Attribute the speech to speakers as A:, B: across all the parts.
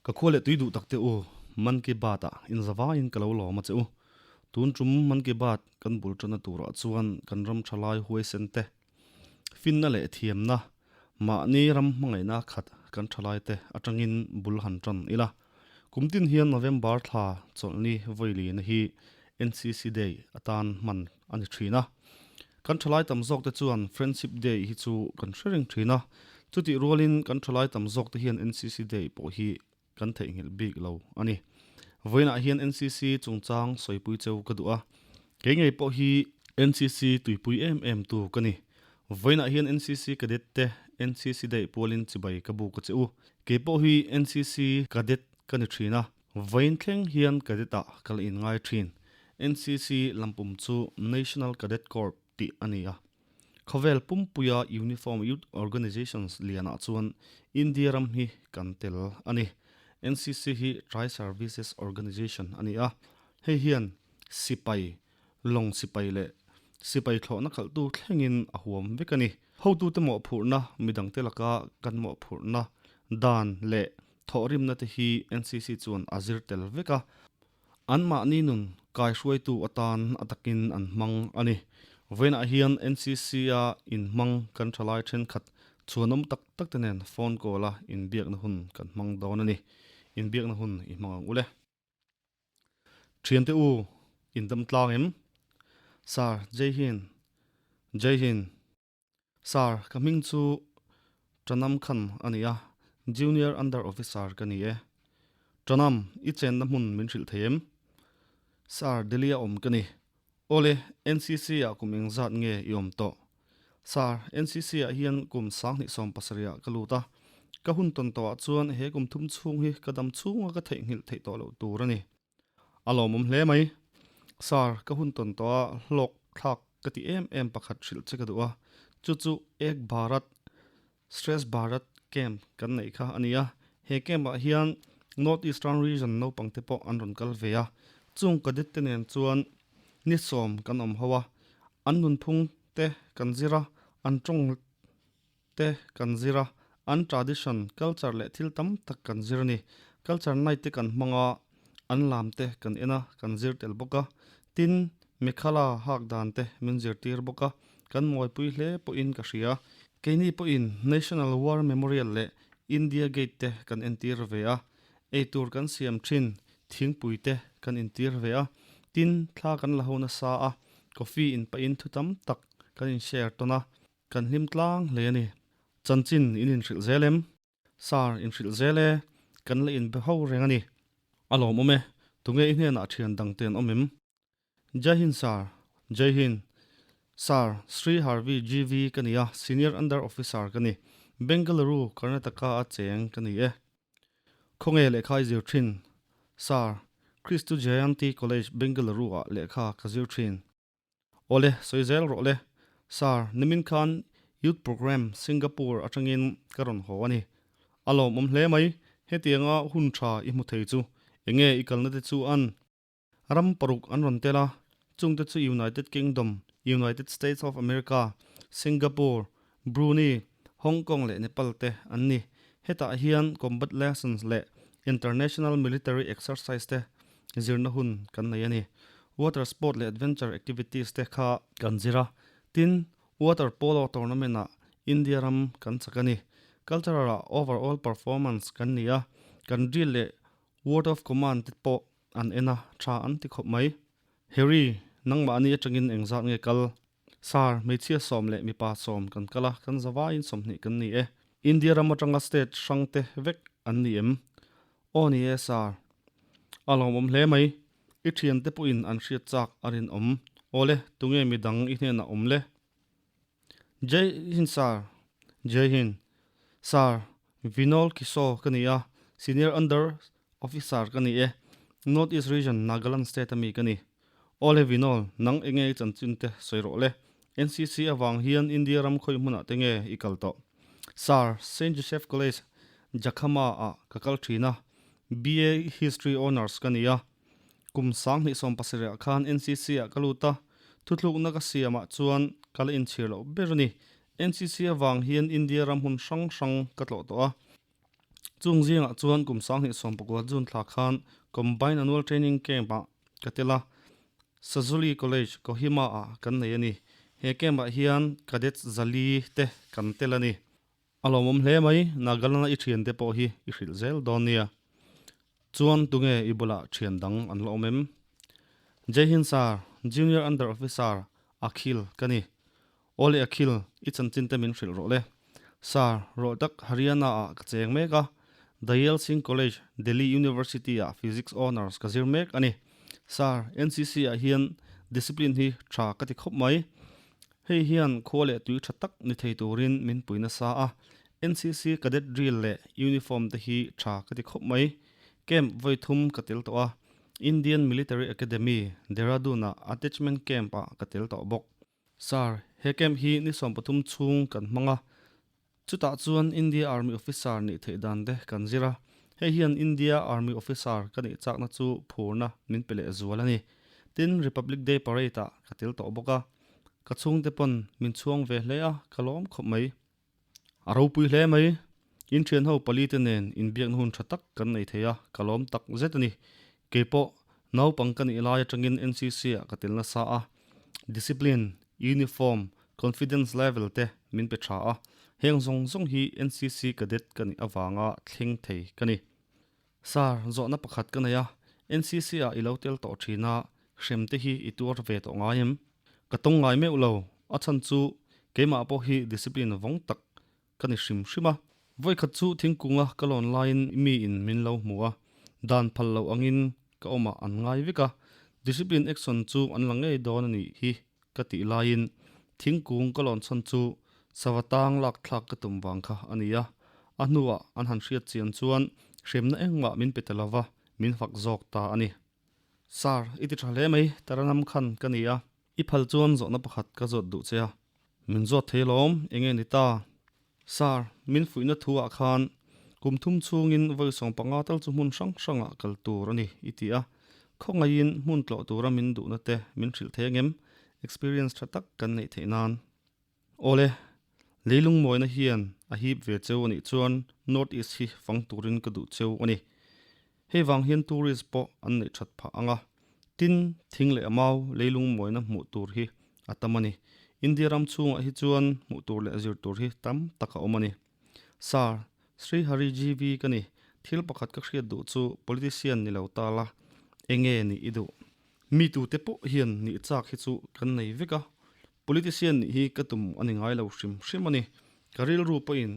A: Ka khua leh tui duh tak te u, Man Ki Baat ah inzavaiin ka lo lawm a che u. Tun tum Man Ki Baat kan bul tanna turah chuan kan ram thalai huaisen te, finna leh thiamna, mahni ram hmangaihna khat kan thalai te atangin bul han tan ila. Kum tin hian November thla chawlhni vawilina hi NCC Day atan hman a ni thin a. Kan thalai tam zawk te chuan Friendship Day hi chu kan hre reng thin a, chutih rualin kan thalai tam zawk te hian NCC Day pawh hi kan theihnghilh bik lo a ni. Vawiinah hian NCC chungchang sawipui cheu ka duh a, kei ngei pawh hi NCC tuipui em em tu ka ni. Vawiinah hian NCC Cadet te NCC Day pualin chibai ka buk a che u. Kei pawh hi NCC Cadet ka ni thin a, vawiin thleng hian Cadet ah ka la inngai thin. NCC lampum chu National Cadet Corps tih a ni a. Khawvel pumpuia Uniform Youth Organizations lianah chuan India ram hi kan tel a ni. NCC hi Tri-Services Organization a ni a, hei hian sipai, lawng sipai leh sipai thlawhna khalhtu thlengin a huam vek a ni. Hotute mawhphurhna, midangte laka kan mawhphurhna, dan leh thawhrimna te hi NCC chuan a zir tel vek a. Anmahni nun kaihruaitu atan a takin an hmang a ni. Vawiinah hian NCC-a inhmang kan thalai thenkhat chhuanawm tak tak te nen phone call-a inbiakna hun kan hmang dawn a ni. Inbiakna hun i hmang ang u le. Thiante u, in dam tlang em? Sir, Jai Hind. Jai Hind. Sir, ka hming chu Tanam Khan a ni a, Junior Under Officer ka ni e. Tanam, i chenna hmun min hrilh thei em? Sir, Delhi a awm ka ni. Awle, NCC ah kum engzat nge i awm tawh? Sir, NCC ah hian kum 2017 ah ka lut a, ka hun tawn tawh ah chuan he kum thum chhung hi ka dam chhunga ka theihnghilh theih tawh loh tur a ni. A lawmawm hle mai. Sir, ka hun tawn tawh a, hlawk thlak ka ti em em pakhat hrilh che ka duh a. Chu chu Ek Bharat, Stress Bharat Camp kan neih kha a ni a. He camp ah hian North Eastern Region naupang te pawh an rawn kal ve a. Chung cadet te nen chuan ni sawm kan awm ho a. An nunphung te kan zir a, an tawng te kan zir a, an tradition, culture leh thil tam tak kan zir a ni. Culture night te kan hmang a, an lam te kan en a, kan zir tel bawk a. Tin, Mekhala hak dan te min zirtir bawk a, kan mawipui hle pawhin ka hria. Keini pawhin National War Memorial leh India Gate te kan entir ve a, eitur kan siam thin, thingpui te kan intir ve a. Tin, thla kan la ho nasa a, coffee in pahin thu tam tak kan in share tawn a. Kan hlim tlang hle a ni. Chanchin in inhrilh zel em? Sir, inhrilh zel e. Kan la inbe ho reng a ni. A lawmawm e. Tunge i hnenah thian dang te an awm em? Jai Hind Sir. Jai Hind. Sir, Sri Harvi GV ka ni a, Senior Under Officer ka ni. Bengaluru, Karnataka a cheng ka ni e. Khawnge lehkha i zir thin? Sir, Kristu Jayanti College, Bengaluru ah lehkha ka zir thin. Awle, sawi zel rawh le. Sir, nimin khan Youth Programme Singapore atangin ka rawn haw a ni. A lawmawm hle mai, hetianga hun tha i hmu thei chu enge i kalna te chu an? Ram paruk an rawn tel a, chungte chu United Kingdom, United States of America, Singapore, Brunei, Hong Kong leh Nepal te an ni. Hetah hian combat lessons leh international military exercise te zirna hun kan nei a ni. Water sport leh adventure activities te kha kan zir a. Tin, water polo tournament ah India ram kan chak a ni. Cultural ah overall performance kan ni a, kan drill leh word of command te pawh an en a, tha an ti khawp mai. Harry, nangmahni atangin engzat nge kal? Sir, hmeichhia sawm leh mipa sawm kan kal a, kan zavaiin sawmhnih kan ni e. India ram atanga state hrang te vek an ni em? Aw ni e Sir. A lawmawm hle mai. I thiante pawhin an hriat chak a rinawm. Awle, tunge midang i hnenah awm le? Jai Hind Sir. Jai Hind. Sir, Vinol Kishore ka ni a, Senior Under Officer ka ni e. North East Region, Nagaland State a mi ka ni. Awle Vinol, nang enge i chanchin te sawi rawh le. NCC avang hian India ram khawi hmunah te nge i kal tawh? Sir, Saint Joseph College, Jakhama ah ka kal thin a. BA History Honours ka ni a. Kum 2017 ah khan NCC ah ka lut a. Thuthlukna ka siamah chuan ka la inchhir loh ber a ni. NCC avang hian India ram hmun hrang hrang ka tlawh tawh a. Chung zingah chuan kum 2019 June thla khan Combined Annual Training Camp ah ka tel a, Sazuli College, Kohima ah kan nei a ni. He camp ah hian Cadets 400 te kan tel a ni. A lawmawm hle mai, Nagaland-a i thiante pawh hi i hrilh zel dawn nia. Chuan tunge i bulah thian dang an la awm em? Jai Hind Sir, Junior Under Officer Akhil ka ni. Aw le Akhil, i chanchin te min hrilh rawh le. Sir, Rohtak Haryana ah ka cheng mek a, Dayal Singh College, Delhi University ah Physics Honours ka zir mek a ni. Sir, NCC ah hian discipline hi tha ka ti khawp mai. Hei hian khua leh tui tha tak ni thei turin min pui nasa a, NCC cadet drill leh uniform te hi tha ka ti khawp mai. Camp vawi thum ka tel tawh a, Indian Military Academy, Dehradun-ah attachment camp-ah ka tel tawh bawk. Sir, he camp hi ni 13 chhung kan hmang a, chutah chuan India Army officer nih theih dan te kan zir a, hei hian India Army officer ka nih chakna chu phurna min pe leh zual a ni. Tin, Republic Day parade-ah ka tel tawh bawk a, Ka chhungte pawn min chhuang ve hle a, ka lawm khawp mai. A ropui hle mai. In thian ho pali te nen inbiakna hun tha tak kan nei thei a, ka lawm tak zet a ni. Keipawh naupang ka nih lai atangin NCC ah ka tel nasa a, discipline, uniform, confidence level te min pe tha a, heng zawng zawng hi NCC cadet ka nih avanga thleng thei ka ni. Sir, zawhna pakhat ka nei a, NCC ah i lo tel tawh thin a, hrem te hi i tuar ve tawh ngai em? Ka tawng ngai meuh lo, a chhan chu keimah pawh hi discipline vawng tak ka ni hrim hrim a. Vawikhat chu thingkunga ka lawn laiin mi in min lo hmu a, dan phal loh angin ka awmah an ngai vek a, discipline action chu an la ngei dawn a nih hi ka tih laiin thingkung ka lawn chhan chu sava tang lak thlak ka tum vang kha a ni a, a hnuah an han hriat chian chuan hremna engmah min pe ta lova, min fak zawk ta a ni. Sir, i ti tha hle mai, Taranam khan ka ni a, i phal chuan zawhna pakhat ka zawt duh che a. Min zawt thei alawm, enge ni ta? Sir, min fuihna thu ah khan kum thum chhungin vawi 15 tal chu hmun hrang hrangah kal tur a ni i ti a, khawngaihin hmun tlawh tura min duhna te min hrilh thei angem? Experience tha tak kan neih theih nan. Awle, leilung mawina hian a hip ve cheu a nih chuan North East hi fang turin ka duh cheu a ni. Hei vang hian tourist pawh an neih that phah ang a, tin, thing leh mau leilung mawina hmuh tur hi a tam a ni. India ram chhungah hi chuan hmuh tur leh zir tur hi tam tak a awm a ni. Sir, Sri Hari GV ka ni, thil pakhat ka hriat duh chu politician ni lo ta la, enge nih i duh? Mi tute pawh hian nih chak hi chu kan nei vek a, politician nih hi ka tum a ni ngai lo hrim hrim a ni. Ka rilru pawhin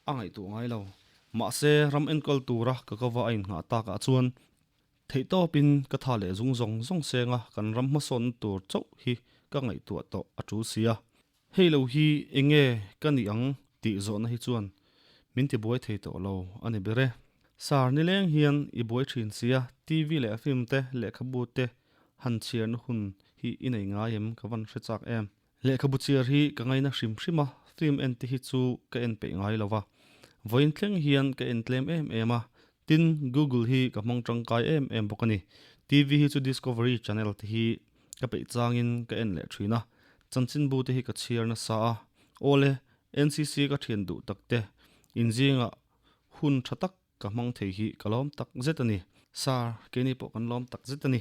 A: a ngaihtuah ngai lo. Mahse, ram enkawl tura ka kova a innghah takah chuan theihtawpin ka tha leh zung zawng zawng seng a, kan ram hmasawnna tur chauh hi ka ngaihtuah tawh a tul si a. Hei lo hi enge ka nih ang tih zawhna hi chuan min tibuai thei tawh lo a ni ber e. Sir, nileng hian i buai thin sia, TV leh film te, lehkhabu te han chhiarna hun hi i nei ngai em ka van hre chak em. Lehkhabu chhiar hi ka ngaina hrim hrim a, film en te hi chu ka en peih ngai lo va. Vawiin thleng hian ka en tlem em em a, tin Google hi ka hmang tangkai em em bawk a ni. TV hi chu Discovery Channel te hi ka peih changin ka en leh thin a, chanchinbu te hi ka chhiar nasa a. Awle, NCC ka thian duh tak te, inzingah hun tha tak Ka hmang thei hi ka lawm tak zet a ni. Sir, keini pawh kan lawm tak zet a ni.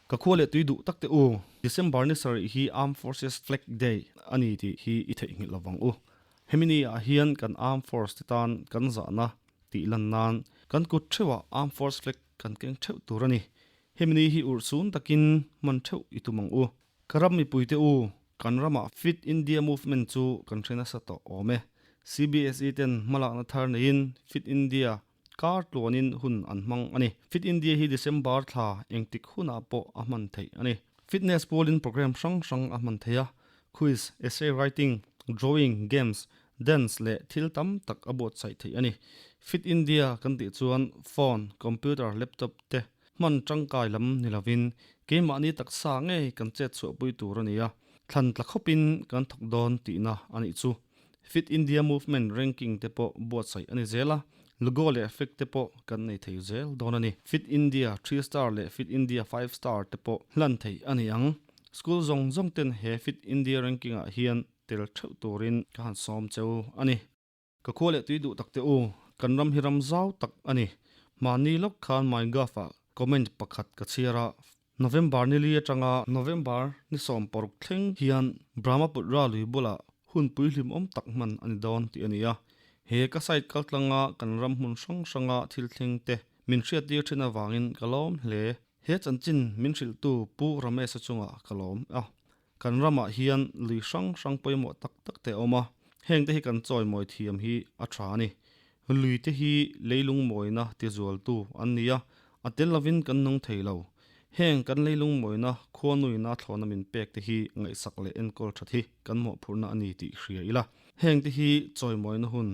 A: Ka khua leh tui duh tak teh u. December ni sarih hi Armed Forces Flag Day a ni tih hi i theihnghilh lo vang u. Hemi ni ah hian kan Armed Force te tan kan zahna tih lan nan kan kut theuhah Armed Force Flag kan keng theuh tur a ni. Hemi ni hi urhsun takin hman theuh i tum ang u. Ka ram mipui te u, kan ramah Fit India Movement chu kan hre nasa tawh awm e. CBSE ten hmalakna thar neiin Fit India kar tluanin hun an hmang a ni. Fit India hi December thla engtik hunah pawh a hman theih a ni. Fitness pawlin program hrang hrang a hman thei a, quiz, essay writing, drawing, games, dance leh thil tam tak a buatsaih theih a ni. Fit India kan tih chuan phone, computer, laptop te Hman tangkai lam ni lovin keimahni taksa ngei kan chet chhuahpui tur a ni a, thlan tla khawpin kan thawk dawn tihna a nih chu. Fit India Movement ranking te pawh buatsaih a ni zel a, logo leh flag te pawh kan nei thei zel dawn a ni. Fit India Three Star leh Fit India Five Star te pawh hlan theih a ni ang. School zawng zawng ten he Fit India ranking ah hian tel theuh turin ka han sawm cheu a ni. Ka khua leh tui duh tak teh u. Kan ram hi ram zau tak a ni. Mahni lawk khan MyGov-ah comment pakhat ka chhiar a. November ni li atanga November ni 16 thleng hian Brahmaputra lui bulah hun puihlim awm tak hman a ni dawn tih a ni a. He ka site kaltlanga kan ram hmun hrang hranga thil thleng te min hriattir thin avangin ka lawm hle. He chanchin min hrilhtu Pu Ramesh-a chungah ka lawm a. Kan ramah hian lui hrang hrang pawimawh tak tak te a awm a, hengte hi kan chawimawi thiam hi a tha a ni. Lui te hi leilung mawina tizualtu an ni a, a tel lovin kan nung thei lo. Heng kan leilung mawina khuanuina thlawhna min pek te hi ngaihsak leh enkawl that hi kan mawhphurhna a ni tih hria ila. Heng te hi chawimawina hun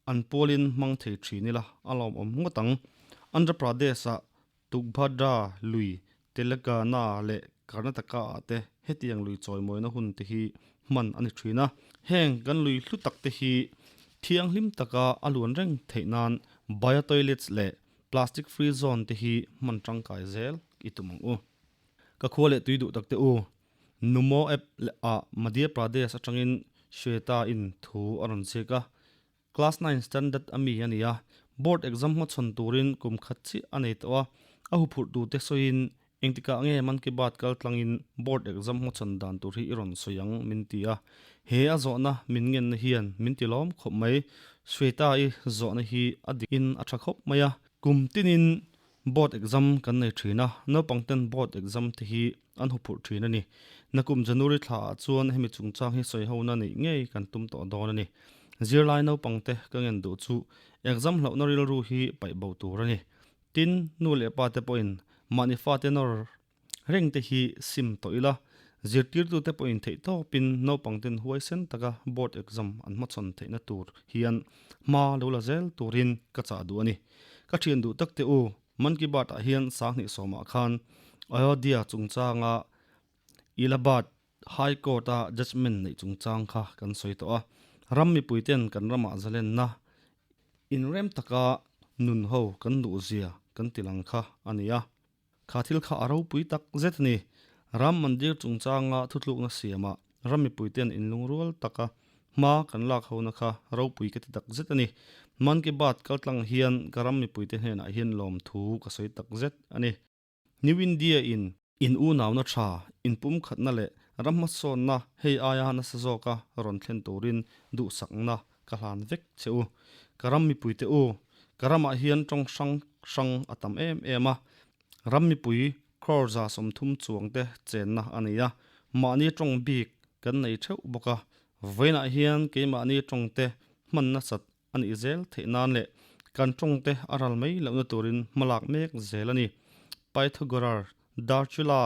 A: an pawlin hmang thei thin ila a lawmawm ngawt ang. Andhra Pradesh-ah Tukbhadra lui, Telangana leh Karnataka ah te hetiang lui chawimawina hun te hi hman a ni thin a. Heng kan lui hlu tak te hi thianghlim taka a luan reng theih nan bio toilets leh plastic free zone te hi hman tangkai zel i tum ang u. Ka khua leh tui duh tak te u, Numo app ah Madhya Pradesh atangin Shweta in thu a rawn ziak a. Class nine standard a mi a ni a, board exam hmachhawn turin kum khat chiah a nei tawh a, a huphurh tute sawiin engtikah nge Man Ki Baat kal tlangin board exam hmachhawn dan tur hi i rawn sawi ang min ti a, he a zawhna min ngenna hian min ti lawm khawp mai. Shweta-i zawhna hi a dik in a tha khawp mai a, kum tinin Board exam kan nei thin a, naupang ten board exam te hi an huphurh thin a ni. Nakum January thla ah chuan hemi chungchang hi sawi ho na neih ngei kan tum tawh dawn a ni. Zirlai naupang te ka ngen duh chu exam hlauhna rilru hi paih bo tur a ni. Tin, nu leh pa te pawhin mahni fate nawr Reng te hi sim tawh ila, zirtirtute pawhin theih tawpin naupang ten huaisen taka board exam an hmachhawn theihna tur hian hma lo la zel turin ka chah duh a ni. Ka thian duh tak te u, Man Ki Baat ah hian 2010 ah khan Ayodhya chungchanga Allahabad High Court a judgement neih chungchang kha kan sawi tawh a, ram mipui ten kan ramah zalenna inrem taka nun ho kan duhzia kan tilang kha a ni a. Kha thil kha a ropui tak zet a ni. Ram Mandir chungchanga thutlukna siamah ram mipuite'n inlungrual taka hma kan lak hona kha ropui ka ti tak zet a ni. Man Ki Baat kaltlang hian ka ram mipuite hnenah hian lawmthu ka sawi tak zet a ni. New India in in unauna tha, inpumkhatna leh ram hmasawnna hei aia nasa zawka rawn thlen turin duhsakna ka hlan vek che u. Ka ram mipuite u, ka ramah hian tawng hrang hrang a tam em em a. Ram mipui crore 30 chuangte chenna a nei a, mahni tawng bik kan nei theuh bawk a. Vawiinah hian keimahni tawngte hman nasat a nih zel theih nan leh kan tawngte a ral mai lohna turin hmalak mek zel a ni. Pythagoras Darchula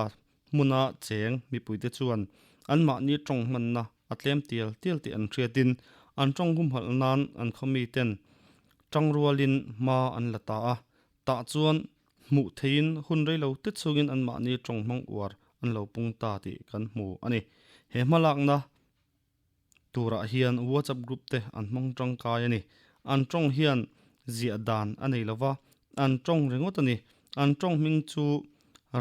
A: hmuna cheng mipuite chuan anmahni tawng hmanna a tlem tial tial tih an hriatin an tawng humhalh nan an khawmiten tangrualin hma an la ta a, tah chuan hmuh theihin hun reilo te chungin anmahni tawng hmang uar an lo pung ta tih kan hmu a ni. He hmalakna turah hian WhatsApp group te an hmang tangkai a ni. An tawng hian ziah dan a nei lova, an tawng ringawt a ni. An tawng hming chu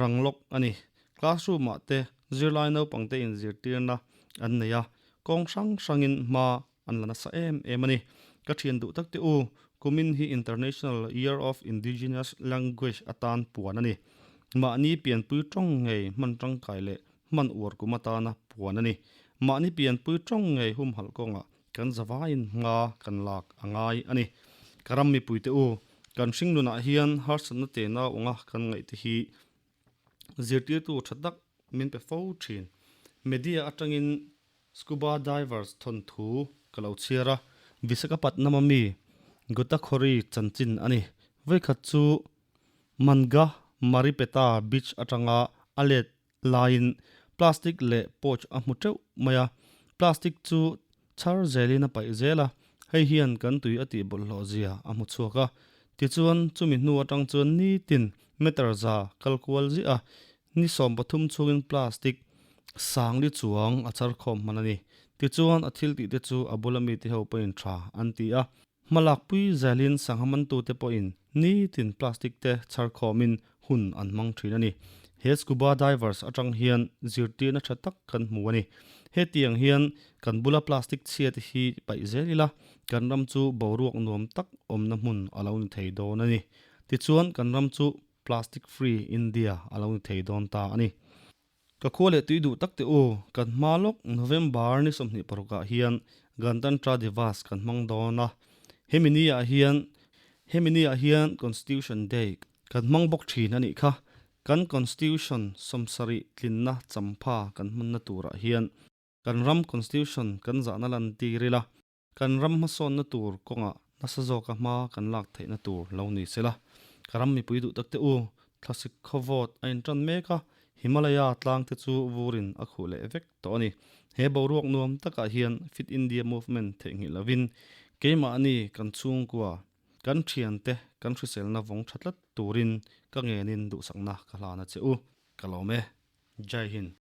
A: Ranglawk a ni. Classroom ah te zirlai naupang te inzirtirna an nei a, kawng hrang hrangin hma an la nasa em em a ni. Ka thian duh tak te u, kumin hi International Year of Indigenous Language atan puan a ni. Mahni pianpui tawng ngei hman tangkai leh hman uar kum atana puan a ni. Mahni pianpui tawng ngei humhalh kawngah kan zavaiin hma kan lak a ngai a ni. Ka ram mipuite u, kan hringnunah hian harsatna te naunga kan ngaihte hi zirtirtu tha tak min pe fo thin. Media atangin scuba divers thawnthu ka lo chhiar a, Visakhapatnam a mi Gutakhori chanchin a ni. Vawikhat chu Manga Maripeta beach atanga a let laiin plastic leh pouch a hmu teuh mai a, plastic chu chhar zelin a paih zel a, hei hian kan tui a tih bawlhhlawh zia a hmu chhuak a. Tichuan, chumi hnu atang chuan nitin meter za kal kual ziah a, ni 13 chhungin plastic sangli chuang a chhar khawm hman a ni. Tichuan, a thil tih te chu a bula mite ho pawhin tha an ti a, Hmalakpui zelin sangha mantute pawhin nitin plastic te chhar khawmin hun an hmang thin a ni. He scuba divers atang hian zirtirna tha tak kan hmu a ni. Hetiang hian kan bula plastic chhia te hi paih zel ila, kan ram chu boruak nuam tak awmna hmun a lo ni thei dawn a ni. Tichuan kan ram chu Plastic Free India a lo ni thei dawn ta a ni. Ka khua leh tui duh tak teh u, kan hma lawk November ni 26 ah hian Gantantra Divas kan hmang dawn a, hemi ni ah hian hemi ni ah hian Constitution Day kan hmang bawk thin a nih kha. Kan Constitution 70 tlinna champha kan hmanna turah hian kan ram Constitution kan zahna lan tir ila, Kan ram hmasawnna tur kawngah nasa zawka hma kan lak theihna tur lo ni sela. Ka ram mipui duh tak te u, thlasik khaw vawt a intan mek a, Himalaya tlang te chu vurin a khuh leh vek tawh a ni. He boruak nuam takah hian Fit India Movement theihnghilh lovin keimahni kan chhungkua, kan thiante kan hriselna vawng tha tlat turin ka ngenin duhsakna ka hlan a che u. Ka lawm e. Jai Hind.